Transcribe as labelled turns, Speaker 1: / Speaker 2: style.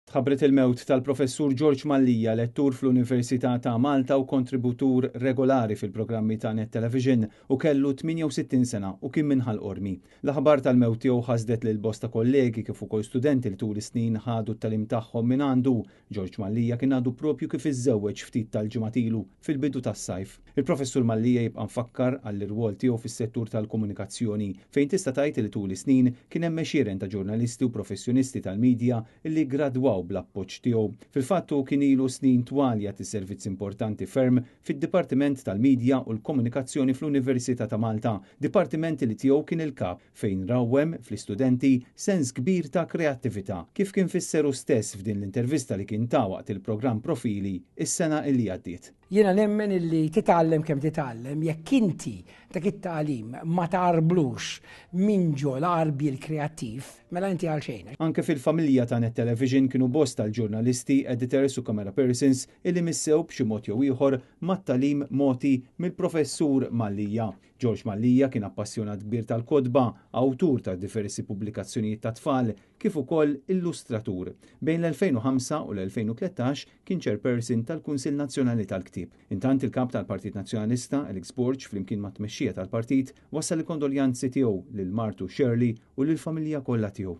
Speaker 1: Tħabbret il-mewt tal-Professur George Mallia, lettur fl-Università ta' Malta u kontributur regolari fil-programmi ta' Net Television u kellu 68 sena u kien minn Ħal Qormi. L-aħbar tal-mewt tiegħu ħasdet lil bosta kollegi kif ukoll studenti li tul is-snin ħadu t-tagħlim tagħhom minn għandu. George Mallia kien għadu propju kif iżżewweġ ftit tal-ġimgħat ilu fil-bidu tas-sajf. Il-Professur Mallia jibqa' mfakkar għall-irwol tiegħu fis-settur tal-komunikazzjoni fejn tista' tgħid li tul is-snin kien hemm għexieren ta' ġurnalisti u professjonisti tal-midja li ggradwaw bl-appoġġ tiegħu. Fil-fatt hu kien ilu snin twal jagħti servizz importanti ferm fid-Dipartiment tal-Midja u l-Komunikazzjoni fl-Università ta' Malta, dipartiment li tiegħu kien il-kap, fejn rawwem fl-istudenti sens kbir ta' kreattività, kif kien fisser hu stess f'din l-intervista li kien ta waqt il-programm Profili s-sena illi għaddiet.
Speaker 2: Jiena nemmen illi titgħallem kemm titgħallem, jekk inti dak it-tagħlim ma tgħarblux minn ġo l-għarbiel kreattiv, mela inti għal xejn.
Speaker 1: Anke fil-familja ta' Net Television kienu bosta l-ġurnalisti, editors u camera persons illi missew b'xi mod jew ieħor mat-tagħlim mogħti mill-Professur Mallia. George Mallia kien appassjonat kbir tal-kotba, awtur ta' diversi pubblikazzjonijiet tat-tfal, kif ukoll illustratur. Bejn l-2005 u l-2013 kien chairperson tal-Kunsill Nazzjonali tal-Ktieb. Intant il-Kap tal-Partit Nazzjonalista, Alex Borg, flimkien mat-tmexxija tal-partit, wassal il-kondoljanzi tiegħu lil martu Shirley u lill-familja kollha tiegħu.